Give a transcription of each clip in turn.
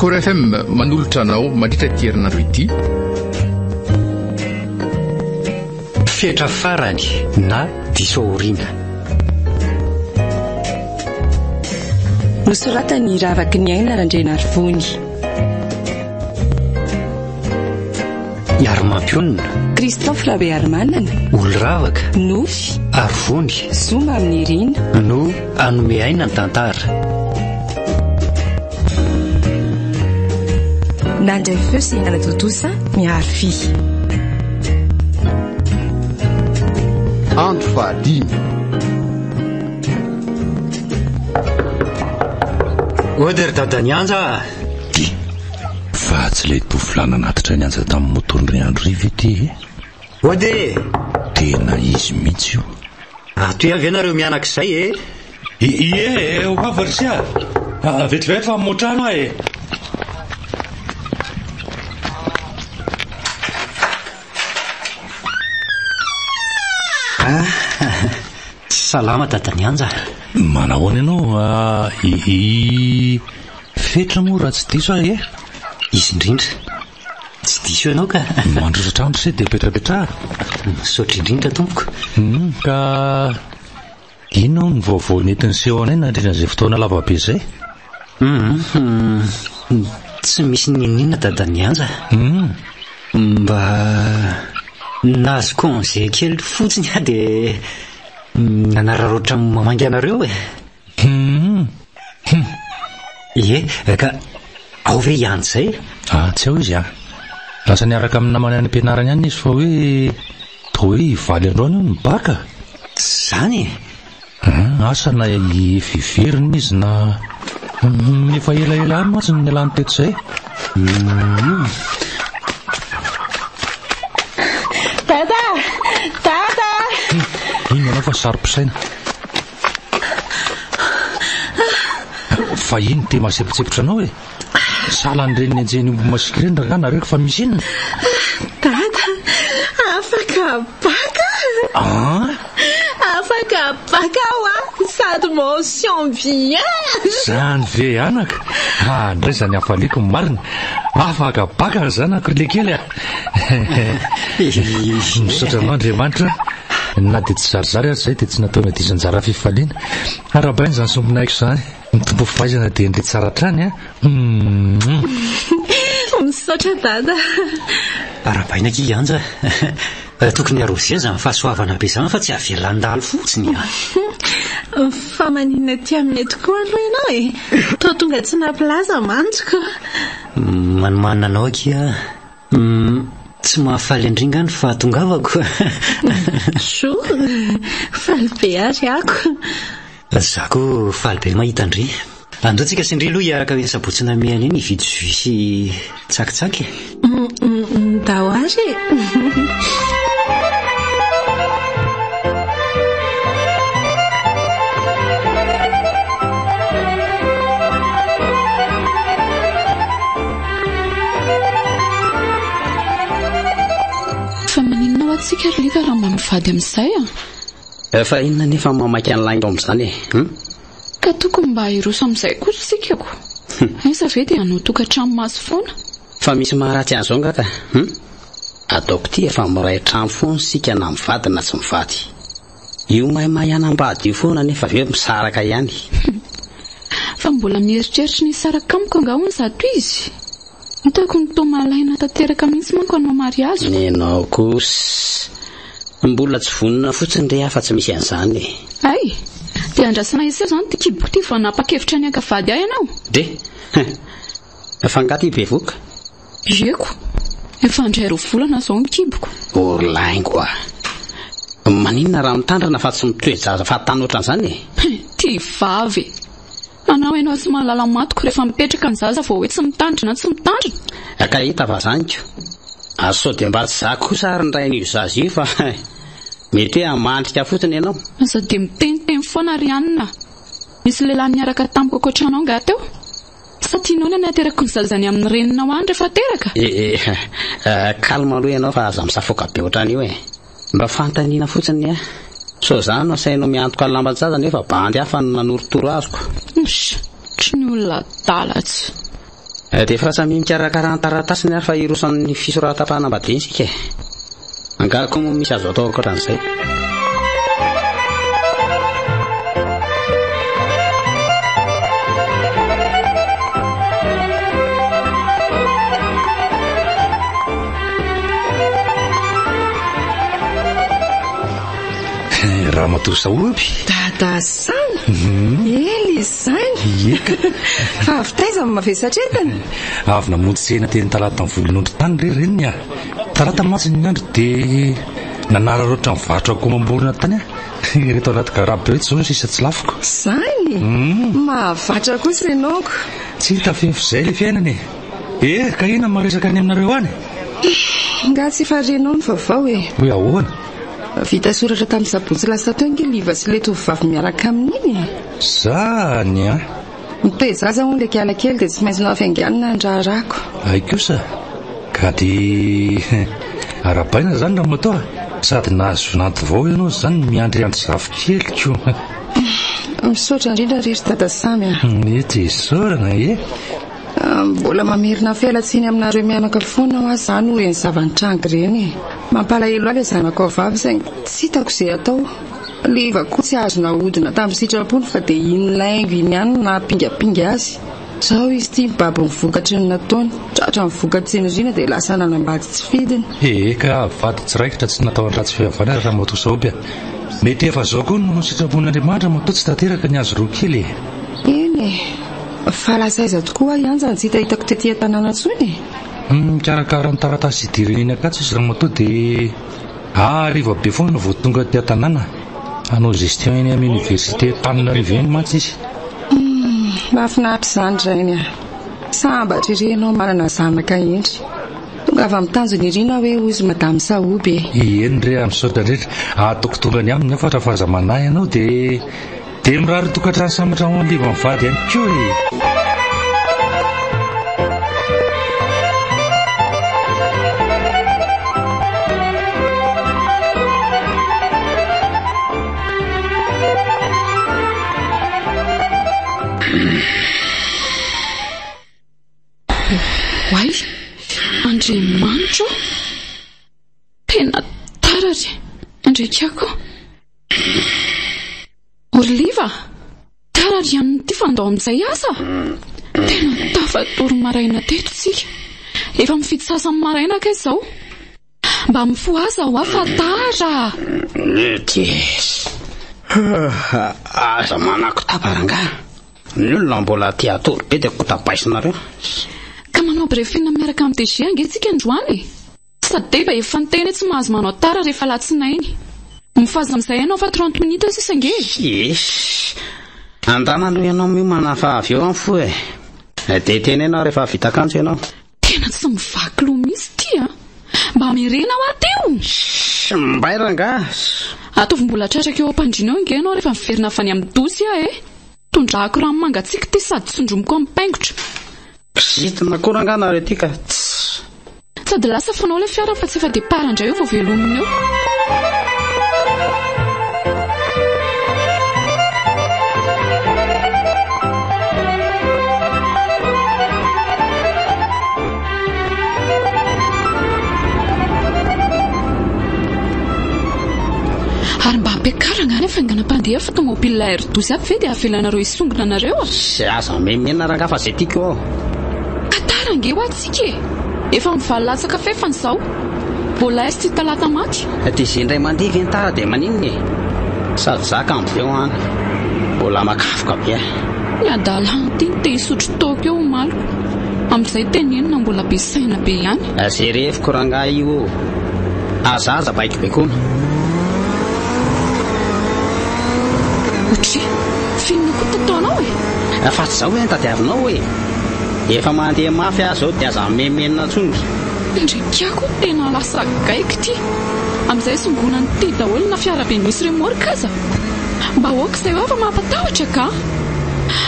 Koro FM manolotra anao mandritra ity herinandro ity. Fetra farany na diso aoriana. Nosoratan'i Ravaky ny Aina Randrianarivony. I Arimampionona. Christophe Rabearimanana. Oloravaka. Nofy. Arivony. Zoma Aminirina. No hanome aina ny tantara. Nandray feo sy nanatontosa Mihary Fy. Andro fahadimy. Ody ry dadan'i Anja a! Ty! Fa tsy ilay tovolahy nanatitra an'i Anja tamin'ny moto-ny ry Andry ry ve ty e? Ody e! Tena izy mihitsy io. Ato ihany ve nareo mianaka izay e? Ie e, ho avy ry se a! Vetivety fa hamoa trano aho e! Ah, salama dadan'i Anja. Manahoana ianao? I Fetra moa raha tsy diso aho e? Izy indrindra. Tsy diso ianao ka. Mandroso hatrany ry se dia mipetrapetraha. Misaotra indrindra tompoko. Hum, ka inona hono ny vaovao nentin'ny seho anay nandritra izay fotoana lava be izay? Hum, tsy misy n'inon'inona dadan'i Anja. Hum. Mba nahazo congé kely fotsiny aho dia nanararaotra mamangy anareo e. Hum. Hum. Ie, ka ao ve i Andry izay? Ah, tsy ao izy ah. Lasa niaraka amin'ny namany any am-pianarany any izy fa hoe toa hoe hivaly androany hono ny bac. Izany e? Ah, asa na efa hiverina izy na... Efa elaela ihany mantsy no nialany teto izay. Hum. Dada! Dada! Iny ianao fa saro-pisaina. Fa ino ty mahasempontsempotra anao e? Sahala an'ireny nenjehin'ny omby masiaka ireny rangahy nareo fa misy inona? Dada, afaka baka! Ah? Afaka baka aho a! Sady mention bien! Zany ve anaka? Ah, ndray zany hafaliako ny marina. Afaka baka ny zanako ry lekely a! Misaotra anao Andriamanitra. Na dia tsy zarizary aza izay dia tsy nataonay diso anjara fifaliana. Arahabaina izany sombinaiko izany. Mitombo fahaizana dia ndry tsara hatrany a. Humm. Misaotra Dada. Arahabaina akia i Anja. Tokony arroser izany fahasoavana be izany fa tsy avela handalo fotsiny a. Fa maninona aty aminay tokoa aloha ianao e? Toa tonga tsy nampilaza mantsy ko. Manimanina anao akia aho. Humm, tsy mahafaly an-dry nga ny fahatongavako? Soa, faly be ary ako. Za koa faly be mahita an-dry. Andao tsika sy ndry aloha hiaraka eny Sabotsy Namehana eny hividy jus sy tsakitsaky e. Ndao ary e. Fa maninona hoa tsika ry Liva raha mba mivady amin'izay a? Eh, fa inona anefa no mamaika ny laingo amin'izany e? Hum? Ka tokony mba hiroso amin'izay kosa isika ko. Aiza ve dia hanao tokantrano maso foana? Fa misy maharatsy an'izao nga ka? Hum? Ataoko ity efa miray trano foana isika na mivady na tsy mivady. Io maimay hanambady io foana anefa avy eo misaraka ihany. Fa mbola mieritreritra ny hisaraka amiko angaha hono izato izy? Hitako ny toa malaina tanteraka mihitsy manko hanao mariazy. Nenao kosa. Mbola tsy vonona fotsiny re aho fa tsy misy an'izany e. Hay! Dia andrasana hiseho izany ity kiboko ity vao hanapa-kevitra ny haka vady ahy ianao? Dre! Hein! Fa angaha ity bevohoka? Ieko! Efa handray roa volana izao ny kiboko. O ry laingo a! Maninona raha mitandrina fa tsy mitoe-jaza fahatany ohatran'izany e? Hein! Ty vavy e! Anao ianao tsy mahalala matiko rehefa mipetraka ny zaza vao hoe tsy mitandrina tsy mitandrina. Ka hita fa zany ko. Ary sao dia mba tsy za kosa ary ny rain'io zaza io fa mety hoe hamandrika fotsiny ianao. Aza dia miteniteny foana ry anona. Nisy lehilahy niaraka tamiko ankoatra anao angaha teo? Sa tianao ny hanaterako ny zaza any amin'ny reninao any rehefa teraka? Eh eh, calme aloha ianao fa aza misafoaka be ohatran'io e. Mba fanontaniana fotsiny ny ahy. Sao za no asainao miantoka ny lamban-tsaza nefa bandy hafa no nanorotoro azoko. Ush, try ny olona adala tsy. Dia efa samia mikarakara ny taratasiny ary fa hiroso amin'ny fisoratam-panambadiana isika e. Angaha koa moa misy azo atao ankoatran'izay. Ramatoa Sahoby. Dada Samy. Mhm. Ela izany. Ieka. Fa avy taiza no mavesatra entana? Avy namonjy tsena teny Talata Volonondry tany re reniny ah. Talata mantsy ny andro dia nanararaotra nivarotra akoho amam-borona tany aho. Ireto anaty garab ireto izao no sisa tsy lafoko. Izany? Mahavatra kosa ianao ko. Tsy hita fefy izay ilay fiainana e. Eh, ka inona no maresaka any aminareo any? Nga tsy efa renao ny vaovao e? Hoe ahoana? Vita soratra tamin'ny sabotsy lasa teo ange Liva sy ilay tovovavy miaraka aminy iny e. Zany an! Mitoe-jaza hono ilay kiala kely dia tsy maintsy nohafainganina ny raharahako. Hay kosa! Ka dia arahabaina izany ramatoa a! Sady nahazo vinanto vao ianao izany miandriandry zafikeliko. Misaotra indrindra re ry Dada Samy a! Mety isaorana e! Mbola mamerina fialantsiny aminareo mianaka foana hoa za noho ireny zava-nitranga ireny e! Mampalahelo ahy ilay zanakao vavy saingy tsy hitako izay atao. Liva koa tsy azo nahodina tamin'ny sitrapony fa dia iny laingo iny ihany no nahampingampinga azy. Zao izy ity mibaby ny vokatry ny nataony. Tratra ny vokatsy nirina dia lasa nanambady tsy fidiny. Ee ka, vady tsy raikitra tsy natao an-dratsy fihavanana ramatoa Sahoby a. Mety efa zao koa no sitrapon'Andriamanitra matoa tsy tanteraka ny azy roa kely e. Eny e. Fa lasa aiza tokoa ho'a i Anja no tsy hitahitako tety an-tanàna intsony e? Mikarakara ny taratasy hidirana eny Ankatso izy ramatoa dia. Hariva be foana vao tonga aty an-tanàna. Hanao gestion eny amin'ny université Antananarivo eny mantsy izy. Humm, mahafinaritra izany rainy a! Sambatra ery ianao manana zanaka hendry. Tongava amin'ny tanjona irina hoe hozy madame Sahoby e! Eny re a, misaotra indrindra. Ataoko tonga any aminy aho fa raha aza manahy ianao dia. Dia mirary tokantrano sambatra ho an'i Liva mivady ihany koa e! Oay! Andriamanitra ô! Tena tara ry Andriakiako. Orliva! Tara ry anona ity fa ndao amin'izay asa! Tena tafatory maraina teto tsika. Efa mifidy sasany maraina kay izao. Mba mifohaza hoa fa tara! Mety. Aza manakotaba rangahy. Ny olona mbola te hatory be dia kotabaisinareo. Ka manao briefing miaraka amin'ny DG ange tsika androany e! Sady deba efa niteny hoe tsy mahazo manao tara rehefa alatsinainy. Mifaza amin'izay ianao fa 30 minutes sisa ange e! Yes. Andana aloha ianao miomana fa avy eo aho mifoha e. Dia teneno aho rehefa vita akanjo ianao. Tena tsy mivaky loha mihitsy ity a! Mba merena hoa teo! Shh, mbay rangaha! Ataovy mbola tratraka eo am-pandriana eo ange ianao rehefa miverina avy any amin'ny dosy aho e! Tondrahako rano mangatsiaka ity sady tsindromiko amin'ny paingotra. Kizitina koa rangaha nareo ity ka. Tss. Sady lasa fanao ilay fiara fa tsy efa départ indray eo vao velomina eo. Ary mba ampiakarana any hafainganam-pandeha fa tomobile R12 aby ve dia avelanareo hisongona anareo a? Sy aza memena rangaha fa zay tiako eo. Ka tara ange hoa tsika e! Efa mivalo latsaka fefany izao. Mbola aiza ity talata maty? Dia ze indray mandeha ve ny tara dia maninona e? Sady za kamo be eo an! Mbola makafoka be a! Ny adalana ity no te hisotro toaka eo omaly. Amin'izay tenenina mbola be saina be ihany. Ze reviko rangahy io ô! Aza aza baiko baikoana. Otri, f'inona koa tataonao e? Fa tsy zao ve no tadiavinao e? Efa mandeha mafy aho zao dia aza mimenomenona intsony. Ndry kiako tena lasa gaigy ty. Amin'izay songonany ty daholo na fiarabe misy remorque aza. Mba ok izay hoa fa mampatahotra ka.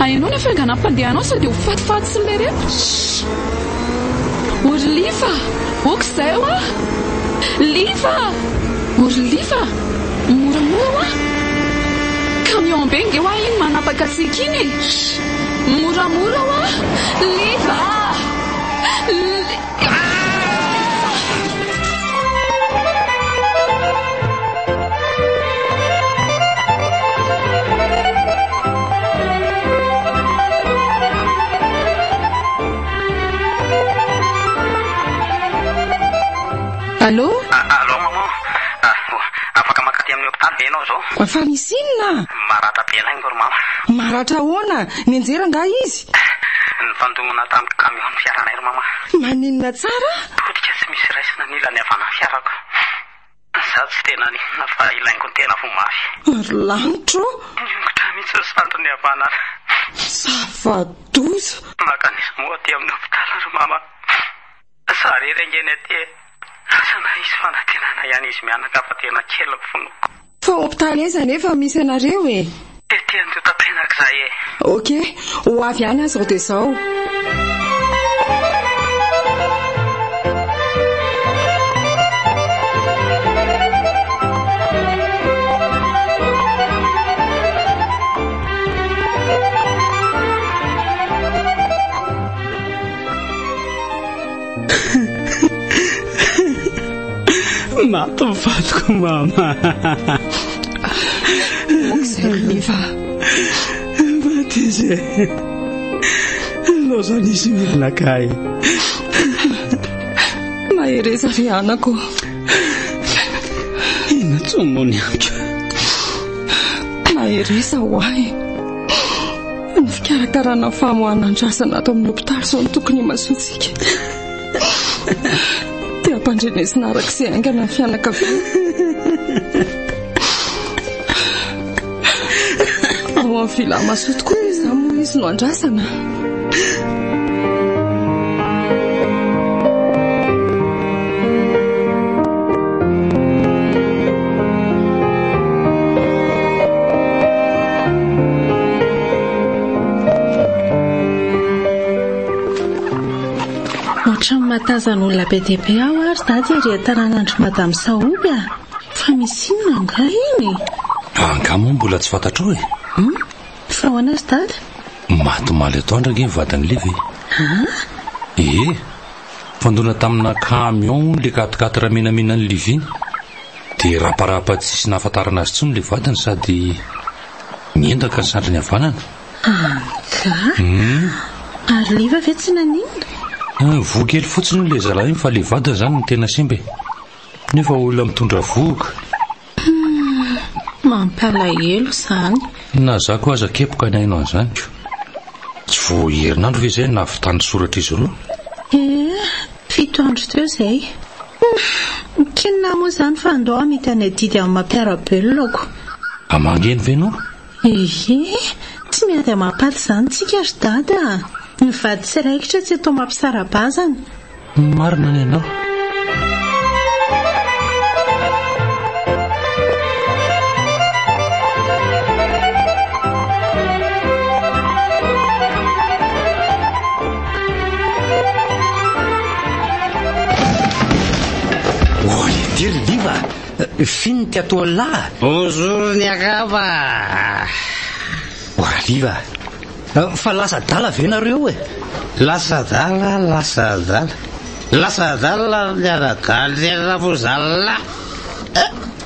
Ahenoana fianganam-pandehanao sao dia ho fatifaty sy lereto. O ry Liva! Ok izay hoa! Liva! O ry Liva! Moramora hoa! Camion be nge hoa iny manapaka antsika iny e! Moramora hoa! Liva! Allô? Allô maman, afaka mankaty amin'ny hopitaly ve ianao izao? Fa misy inona? Maratra be laingo ry mama. Maratra ahoana? Nianjera angaha izy? Nifandonana tamin'ny camion ny fiaranay ry mama. Maninona tsara? Potika tsy misy raisina ny ilany havanan'ny fiarako. Izaho tsy tena ninona fa ilaingo ny tena voa mafy. Ry lanitra ô! Niongotra mihitsy ny sandriny havanana. Zava-doza! Mankanesa moa aty amin'ny hopitaly ry mama. Za rery ange ny aty e. Asa na hisy fanantenana ihany izy mianaka fa tena kely ny finoako. Fa hopitaly aiza anefa misy anareo e? Ety Andotapenaka izahay e. Ok, ho avy any aho izao dia izao. Maty ny vadiko mama. Aoka izay ry Liva. Maty izy e. Laozan'izy mianakay. Mahereza ry anako. Inona intsony moa ny amiko? Mahereza ho ahy. Ny fikarakarana ny famoahana ny razana ato amin'ny hopitaly izao no tokony himasoantsika. Dia ampandrenesina araka izay haingana ny fianakaviana. Ao amin'ny Villa Masoa tokoa ve izany moa izy no andrasana? Ohatran'ny mahatazana olona be dia be aho ary dada ery an-tanànandry Madame Sahoby a! Fa misy inona angaha iny e? Angaha moa mbola tsy fantatrao e? Hum? Fa ahoana ry dada? Maty omaly atoandro ange ny vadin'i Liva e. An? Ee, nifandona tamina camion hono ilay quat-quatre menamenan'i Liva iny. Dia raparapa tsisy nahafantarana azy intsony ilay vadiny sady niendaka ny sandriny havanana. Angaha? Hum. Ary Liva ve tsy naninona? Voa kely fotsiny hono ilay zalahy iny fa ilay vadiny izany no tena simba e. Nefa olona mitondra vohoka. Hum, mampalahelo izany. Na za koa aza kepoka nihaino an'izany ko. Tsy vao herinandro ve izay no nahavitany soratr'izy ireo? Ee, fito andro teo izay. Humm, k'inona moa izany fa andao hamita ny adidy amin'ny maha mpiara-belona ko. Hamangeny ve ianao? Ehe, tsy miady amam-paty izany tsika ry dada a! Ny vady tsy raikitra tsy atao mampisara-bazana. Marina ny anao. Ory Liva, f'inona ty atao lahy? Bonjour ny akama. Ory Liva, fa lasa adala ve nareo e? Lasa adala, lasa adala. Lasa adala miara-daly ry rafozalahy.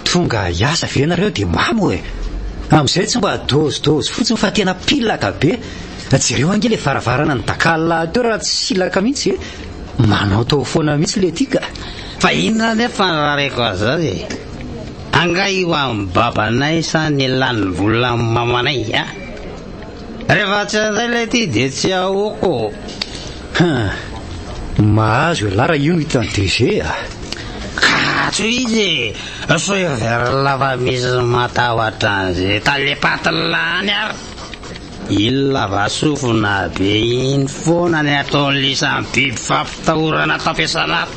Tonga hiasa ve nareo dia mamo e? Amin'izay tsy mba dôzidôzy fotsiny fa tena pilaka be. Jereo ange le varavarana nidakala teo raha tsy silaka mihitsy e. Manaotao foana mihitsy le ty ka. Fa inona anefa ny rareko azany e? Angaha io amin'ny babanay sa ny lany vola amin'ny mamanay a? Rehefa tsy anday ilay ty dia tsy ahoako. Hum, mahazo ialahy raha io no hitan'i DG a. Ka tsy izy e! Sao heverina fa misy matahotra an'izay talepatin'lah any ary. Iny lava sofina be iny foana ny ataon'ny lisany biby fampitahorana ato am-piasana ato.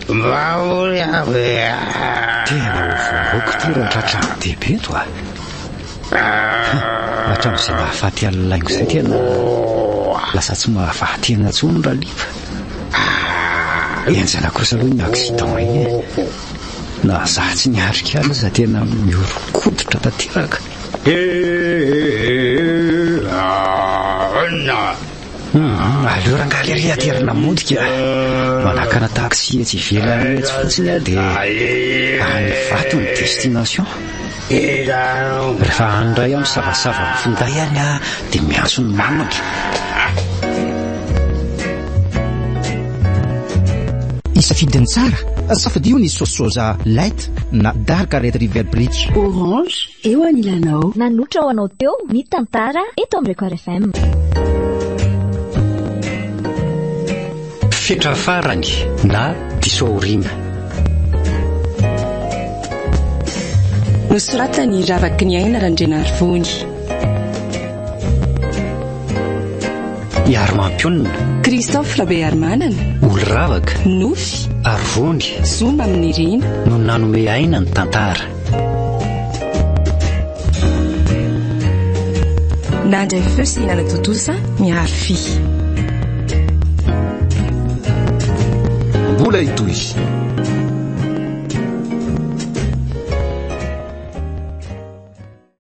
Mba ory aho e. Tena ho voaroaka ity raha tratran'ny DB eto a. Hatramin'izay nahafaty an'i Laingo izay tena lasa tsy mahavaha tena intsony Raliva. Henjana kosa aloha iny accident iny e. Na za tsy niatrika azy aza tena mihoron-koditra tanteraka. Aleo rangahy lery aterina mody ka. Manakana taxi etsy ivelany etsy fotsiny aho dia any Ivato ny destination. Rehefa any indray aho misavasava ny finday any aho dia miantso ny mamany. Hisafidy ny tsara? Safidio ny sauce soja light na dark Red River Bridge. Orange, eo anilanao. Nanotra ho anao teo ny tantara eto amin'ny Record FM. Fetra farany na diso aoriana. Nosoratan'i Ravakiniaina Randrianarivony. I Arimampionona. Christophe Rabearimanana. Olo Ravaka. Nofy. Arivony. Zoma Aminirina. No nanome aina ny tantara. Nandray feo sy nanatontosa Mihary Fy. Mbola hitohy.